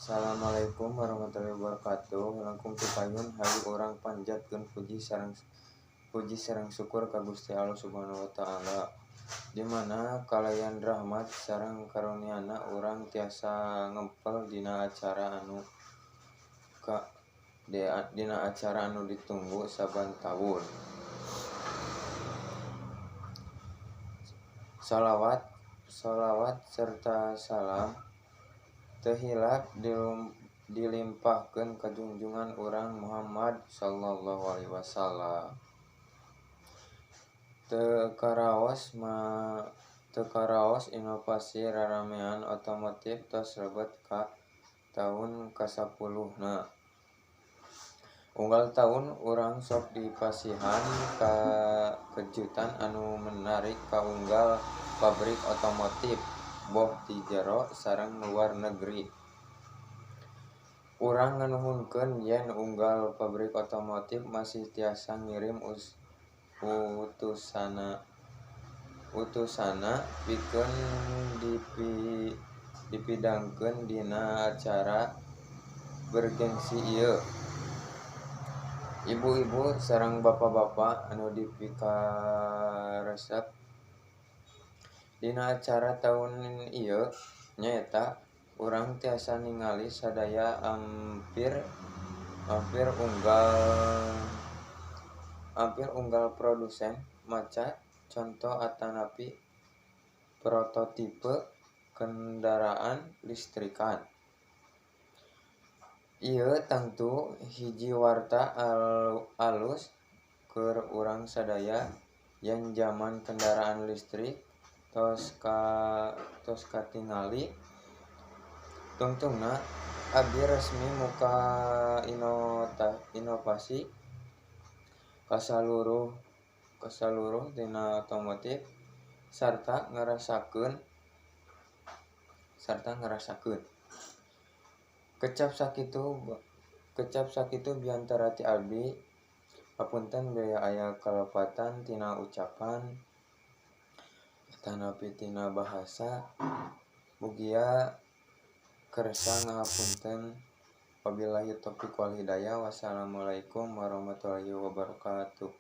Assalamualaikum warahmatullahi wabarakatuh. Langkung ti payun hayu urang panjatkeun puji sareng syukur ka Gusti Allah Subhanahu wa Ta'ala, di mana kalayan rahmat sareng karunia-Na urang tiasa ngempel dina acara anu ditunggu saban taun. Shalawat serta salam teu hilap dilimpahkeun ka junjungan urang Muhammad shallallahu alaihi wasallam. Teu karaos inovasi raramean otomotif tos lebet ka taun kasapuluhna. Unggal taun urang sok dipasihan kejutan anu menarik ka unggal pabrik otomotif boh ti jero sareng luar negeri. Urang nganuhunkeun yen unggal pabrik otomotif masih tiasa ngirim utusanna pikeun dipidangkeun dina acara bergengsi ieu. Ibu-ibu sareng bapa-bapa anu dipikaresep dina acara taun ieu nyaeta urang tiasa ningali sadaya ampir unggal produsen maca conto atanapi prototipe kendaraan listrikan. Ieu tangtu hiji warta alus keur urang sadaya yen jaman kendaraan listrik tos katingali. Tungtungna abdi resmi muka inovasi kasaluruh tina otomotif sarta ngarasakeun. Kecap sakitu biantara ti abdi, hapunten bilih aya kalepatan tina ucapan atanapi tina bahasa, mugia kersa ngahapunten. Wabillahi taufik wal hidayah, wassalamualaikum warahmatullahi wabarakatuh.